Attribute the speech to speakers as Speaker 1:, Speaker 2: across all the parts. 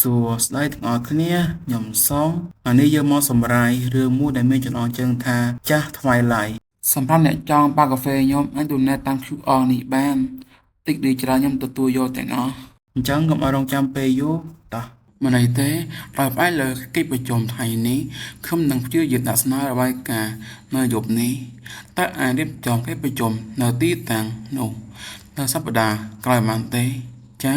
Speaker 1: សួស្តីទាំងអស់គ្នាខ្ញុំសុងអានេះយើងមកសម្រាយរឿងមួយដែលមានចំណងជើងថាចាស់ Twilight សម្រាប់អ្នកចង់ប៉ាកាហ្វេខ្ញុំអាច donate តាម QR នេះបានតិចឬច្រើនខ្ញុំទទួលយកទាំងអស់អញ្ចឹងកុំឲ្យរងចាំពេលយូរតោះមិនអីទេដោយផ្អែកលើកិច្ចប្រជុំថ្ងៃនេះខ្ញុំនឹងព្យាយាមដាក់ស្នើរបាយការណ៍នៅយប់នេះតើអាចរៀបចំកិច្ចប្រជុំនៅទីតាំងនោះនៅសប្តាហ៍ក្រោយបានទេចា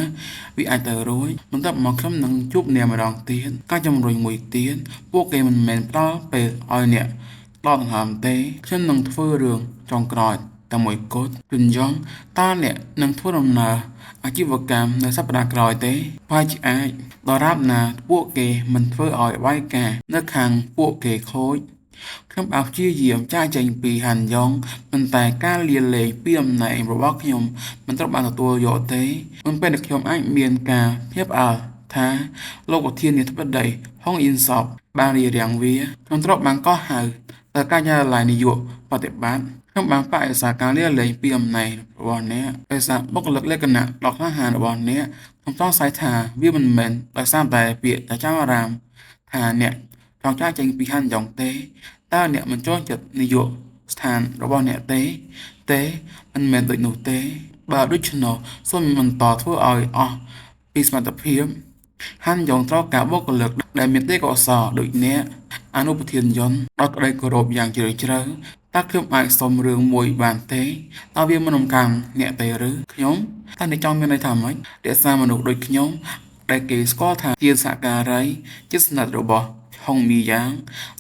Speaker 1: វាអាចទៅរួចបន្ទាប់មកខ្ញុំនឹងជួបអ្នកម្ដងទៀតការជំរុញមួយទៀតពួកគេមិនមែនផ្ដល់ពេលឲ្យអ្នកដកដង្ហើមទេខ្ញុំនឹងធ្វើរឿងចុងក្រោយតែមួយគត់ជន់យ៉ងតើអ្នកនឹងធ្វើដំណើរអាជីវកម្មនៅសប្តាហ៍ក្រោយទេប្រហែលជាអាចដរាបណាពួកគេមិនធ្វើឲ្យបាយការនៅខាងពួកគេខូចខ្ញុំបានព្យាយាមចាកចេញពីហាន់យ៉ងប៉ុន្តែការលាលែងពីតំណែងរបស់ខ្ញុំមិនត្រូវបានទទួលយកទេមុនពេលដែលខ្ញុំអាចមានការភ្ញាក់ផ្អើលថាលោកប្រធានាធិបតីហុងអ៊ីនសបបានរារាំងវាខ្ញុំត្រូវបានកោះហៅទៅការិយាល័យនាយកប្រតិបត្តិខ្ញុំបានបដិសេធការលាលែងពីតំណែងរបស់អ្នកដោយសារបុគ្គលិកលក្ខណៈដ៏ក្លាហានរបស់អ្នកខ្ញុំសង្ស័យថាវាមិនមែនដោយសារតែពាក្យចចាមអារ៉ាមថាអ្នកចង់ចាកចេញពីហាន់យ៉ងទេតើអ្នកមិនចូលចិត្តនាយកស្ថានរបស់អ្នកទេទេមិនមែនដូចនោះទេបើដូច្នោះសូមបន្តធ្វើឲ្យអស់ពីសមត្ថភាពហាន់យ៉ងត្រូវការបុគ្គលិកដែលមានទេពកោសល្យដូចអ្នកអនុប្រធានយន្តដោយក្តីគោរពយ៉ាងជ្រាលជ្រៅតើខ្ញុំអាចសុំរឿងមួយបានទេតើវាមិនរំខានអ្នកទេឬខ្ញុំតើអ្នកចង់មានន័យថាម៉េចរក្សាមនុស្សដូចខ្ញុំដែលគេស្គាល់ថាជាសហការីជិតស្និទ្ធរបស់ហុងមីយ៉ាង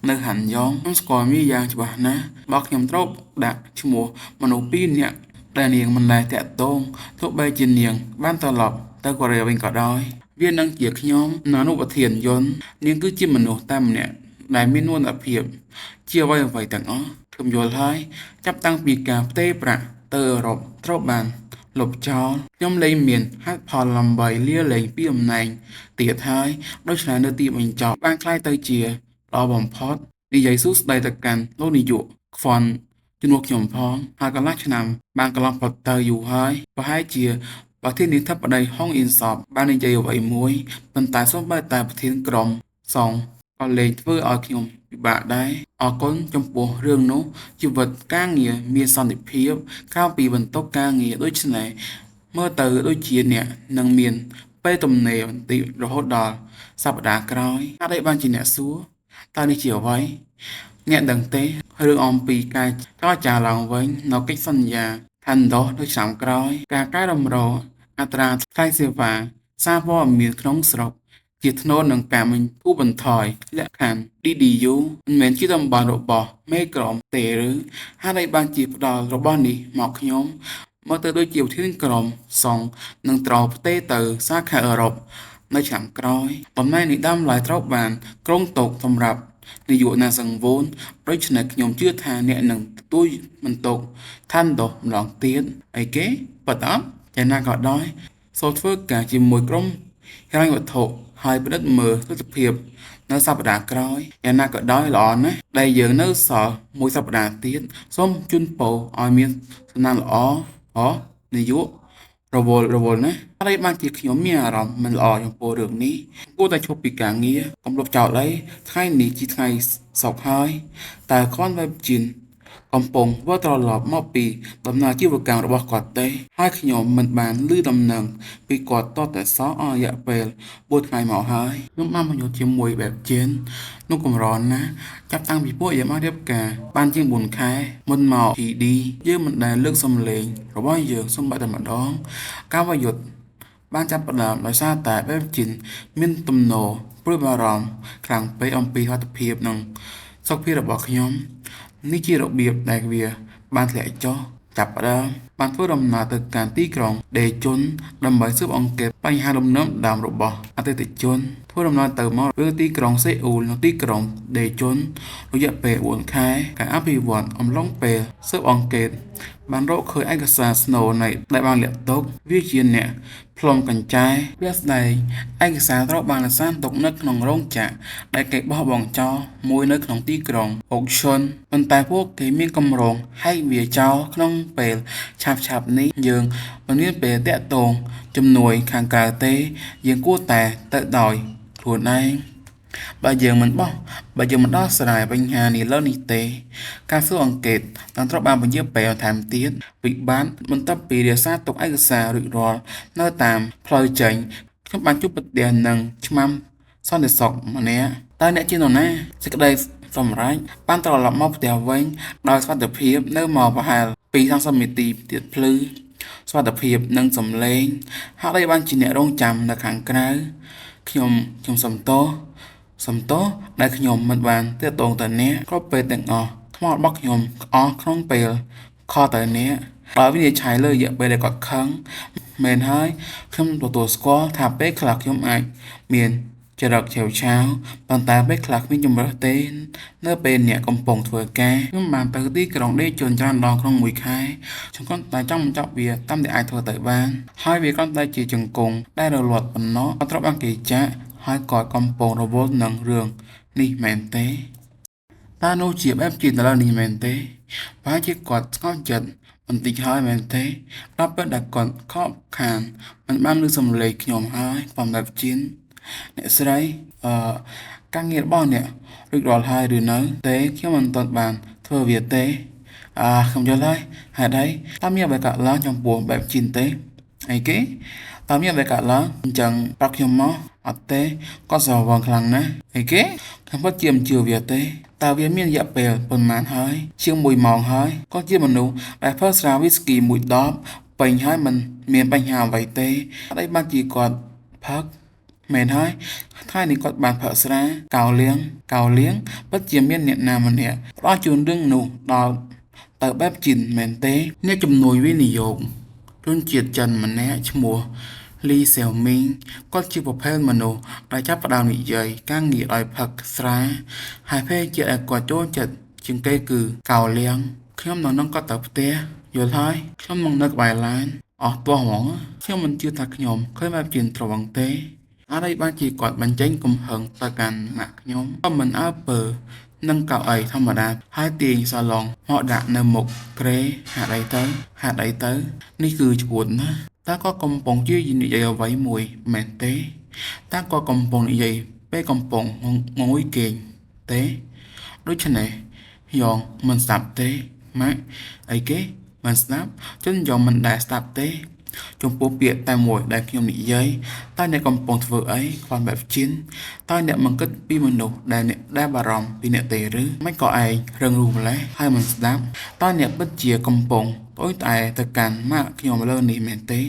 Speaker 1: នៅហាន់យ៉ងខ្ញុំស្គាល់មីយ៉ាងច្បាស់ណាស់បើខ្ញុំត្រូវដាក់ឈ្មោះមនុស្សពីរនាក់ដែលនាងមិនដែលតាក់ទងទោះបីជានាងបានត្រឡប់ទៅកូរ៉េវិញក៏ដោយវានឹងជាខ្ញុំនិងអនុប្រធានយន្តនាងគឺជាមនុស្សតែម្នាក់ដែលមានមោទនភាពជាអ្វីៗទាំងអស់ខ្ញុំយល់ហើយចាប់តាំងពីការផ្ទេរប្រាក់ទៅអឺរ៉ុបត្រូវបានលុបចោលខ្ញុំលែងមានហេតុផលដើម្បីលាលែងពីតំណែងទៀតហើយដូច្នេះនៅទីបញ្ចប់បានក្លាយទៅជាល្អបំផុតនិយាយសួស្តីទៅកាន់លោកនាយកខ្វន់ជំនួសខ្ញុំផងហើយកន្លះឆ្នាំបានកន្លងផុតទៅយូរហើយប្រហែលជាប្រធានាធិបតីហុងអ៊ីនសបបាននិយាយអ្វីមួយប៉ុន្តែសូម្បីតែប្រធានក្រុមសងក៏លែងធ្វើឲ្យខ្ញុំពិបាកដែរអរគុណចំពោះរឿងនោះជីវិតការងារមានសន្តិភាពក្រៅពីបន្ទុកការងារដូច្នេះមើលទៅដូចជាអ្នកនឹងមានពេលទំនេរបន្តិចរហូតដល់សប្តាហ៍ក្រោយហេតុអីបានជាអ្នកសួរតើនេះជាអ្វីអ្នកដឹងទេរឿងអំពីការចរចាឡើងវិញនៅកិច្ចសន្យាឋានដោះនៅឆ្នាំក្រោយការកែតម្រូវអត្រាថ្លៃសេវាសារព័ត៌មានក្នុងស្រុកជាថ្នូរនឹងការបន្ធូរបន្ថយលក្ខខណ្ឌ DDU មិនមែនជាតំបន់របស់មេក្រុមទេឬហេតុអីបានជាផ្ដល់របស់នេះមកខ្ញុំមើលទៅដូចជាប្រធានក្រុមសង្ឃនឹងត្រូវផ្ទេរទៅសាខាអឺរ៉ុបនៅឆ្នាំក្រោយតំណែងនេះដើមឡើយត្រូវបានគ្រោងទុកសម្រាប់នាយកណាសង្វូនដូច្នេះខ្ញុំជឿថាអ្នកនឹងទទួលបន្ទុកឋានដោះម្ដងទៀតអីគេប៉ិតអត់យ៉ាងណាក៏ដោយសូមធ្វើការជាមួយក្រុមហិរញ្ញវត្ថុហើយពិនិត្យមើលទស្សនភាពនៅសប្តាហ៍ក្រោយយ៉ាងណាក៏ដោយល្អណាស់ដែលយើងនៅសល់មួយសប្តាហ៍ទៀតសូមជូនពរឲ្យមានសំណាងល្អអូនាយករវល់រវល់ណាស់ហើយបានជាខ្ញុំមានអារម្មណ៍មិនល្អចំពោះរឿងនេះគួរតែឈប់ពីការងារកុំលុបចោលអីថ្ងៃនេះជាថ្ងៃសុក្រហើយតើខ្វាន់វ៉េបជីនកំពុងវិលត្រឡប់មកពីដំណើរជីវកម្មរបស់គាត់ទេហើយខ្ញុំមិនបានឮដំណឹងពីគាត់តតែសោះអស់រយៈពេល4ថ្ងៃមកហើយខ្ញុំបានបញ្យល់ជាមួយបែបជេននោះកម្រណាស់ចាប់តាំងពីពួកយើងបានរៀបការបានជាង4ខែមុនមក PD យើងមិនដែលលើកសំឡេងរបស់យើងសូម្បីតែម្ដងការវយុទ្ធបានចាប់ផ្ដើមដោយសារតែបែបជីនមានទំនោរព្រួយបារម្ភខ្លាំងពេកអំពីសុខភាពនិងសុខភាពរបស់ខ្ញុំនេះជារបៀបដែលវាបានធ្លាក់ចុះចាប់ផ្ដើមបានធ្វើដំណើរទៅកាន់ទីក្រុងដេជុនដើម្បីស៊ើបអង្កេតបញ្ហាលំនឹងដើមរបស់អតិថិជនធ្វើដំណើរទៅមករឿងទីក្រុងសេអ៊ូលនិងទីក្រុងដេជុនរយៈពេល4ខែការអភិវឌ្ឍអំឡុងពេលស៊ើបអង្កេត បានរកឃើញឯកសារស្នូលនៃដែលបានលាក់ទុកវាជាអ្នកផ្លុំកញ្ចែវាស្ដែងឯកសារត្រូវបានរក្សាទុកនៅក្នុងរោងចក្រដែលគេបោះបង់ចោលមួយនៅក្នុងទីក្រុងអូកឈុនប៉ុន្តែពួកគេមានគម្រោងហែកវាចោលក្នុងពេលឆាប់ៗនេះយើងមិនមានពេលទាក់ទងជំនួយខាងក្រៅទេយើងគួរតែទៅដោយខ្លួនឯងបើយើងមិនដោះស្រាយបញ្ហានេះលើនេះទេការស៊ើបអង្កេតនឹងត្រូវបានពន្យារពេលបន្ថែមទៀតវិបត្តិបន្ទាប់ពីរក្សាទុកឯកសាររួចរាល់នៅតាមផ្លូវចេញខ្ញុំបានជួបប្រទះនឹងឆ្មាំសន្តិសុខម្នាក់តើអ្នកជានរណាសេចក្តីសម្រេចបានត្រឡប់មកផ្ទះវិញដោយសុវត្ថិភាពនៅម៉ោងប្រហែល 2:30 នាទីទៀតភ្លឺសុវត្ថិភាពនិងសំឡេងហេតុអីបានជាអ្នករងចាំនៅខាងក្រៅខ្ញុំសុំទោសដែលខ្ញុំមិនបានទាក់ទងទៅអ្នកគ្រប់ពេលទាំងអស់ថ្មរបស់ខ្ញុំអស់ក្នុងពេលខលទៅអ្នកដោយវិនិច្ឆ័យលើរយៈពេលដែលគាត់ខឹងមែនហើយខ្ញុំទទួលស្គាល់ថាពេលខ្លះខ្ញុំអាចមានចរិតឆេវឆាវប៉ុន្តែពេលខ្លះគ្មានជម្រើសទេនៅពេលអ្នកកំពុងធ្វើការខ្ញុំបានទៅទីក្រុងដេជនច្រើនដងក្នុងមួយខែខ្ញុំគ្រាន់តែចង់បញ្ចប់វាតាមដែលអាចធ្វើទៅបានហើយវាគ្រាន់តែជាជង្គង់ដែលរលាត់ប៉ុណ្ណោះត្រូវបានគេចាក់ហើយគាត់កំពុងរវល់នឹងរឿងនេះមែនទេតើនោះជាបែបជាឥឡូវនេះមែនទេប្រហែលជាគាត់ស្ងប់ចិត្តបន្តិចហើយមែនទេដល់ពេលដែលគាត់ខកខានមិនបានឮសំឡេងខ្ញុំហើយបំបែបជិនអ្នកស្រីការងាររបស់អ្នករួចរាល់ហើយឬនៅទេខ្ញុំមិនទាន់បានធ្វើវាទេខ្ញុំយល់ហើយហេតុអីតើមានអ្វីកើតឡើងចំពោះបែបជិនទេអីគេតើមានអ្វីកើតឡើងអញ្ចឹងប្រាប់ខ្ញុំមកអត់ទេគាត់ស្រវឹងខ្លាំងណាស់អីគេខ្ញុំពិតជាមិនជឿវាទេតើវាមានរយៈពេលប៉ុន្មានហើយជាង1ម៉ោងហើយគាត់ជាមនុស្សដែលផឹកស្រាវីស្គីមួយដបពេញហើយមិនមានបញ្ហាអ្វីទេអត់អីបានជាគាត់ផឹកមែនហើយថ្ងៃនេះគាត់បានផឹកស្រាកោលៀងពិតជាមានអ្នកណាម្នាក់ផ្ដល់ជូនរឿងនោះដល់ទៅបែបជីនមែនទេអ្នកជំនួយវិនិយោគជនជាតិចិនម្នាក់ឈ្មោះលីសេវមីងគាត់ជាប្រភេទមនុស្សដែលចាប់ផ្ដើមនិយាយការងារដោយផឹកស្រាហើយភេសជ្ជៈដែលគាត់ចូលចិត្តជាងគេគឺកោលៀងខ្ញុំនឹងនាំគាត់ទៅផ្ទះយល់ហើយខ្ញុំនឹងនៅក្បែរឡានអស់ទាស់ហ្មងខ្ញុំមិនជឿថាខ្ញុំឃើញបែបជាត្រង់ទេអត់អីបានជាគាត់បញ្ចេញកំហឹងទៅកាន់ម៉ាក់ខ្ញុំក៏មិនអើពើនឹងកៅអីធម្មតាហើយទាញសាឡុងមកដាក់នៅមុខគ្រែហេតុអីទៅនេះគឺឈួតណាស់តើគាត់កំពុងជានិយាយអ្វីមួយមែនទេតើគាត់កំពុងនិយាយពេលកំពុងងងុយគេងទេដូច្នេះយ៉ងមិនស្ដាប់ទេម៉ាក់អីគេមិនស្ដាប់ជនយ៉ងមិនដែលស្ដាប់ទេចំពោះពាក្យតែមួយដែលខ្ញុំនិយាយតើអ្នកកំពុងធ្វើអីខ្វល់បែបជិនតើអ្នកមិនគិតពីមនុស្សដែលអ្នកដែលបារម្ភពីអ្នកទេឬមិនក៏ឯងរឹងរូសម្លេះហើយមិនស្ដាប់តើអ្នកពិតជាកំពុងត្អូញត្អែទៅកាន់ម៉ាក់ខ្ញុំលើនេះមែនទេ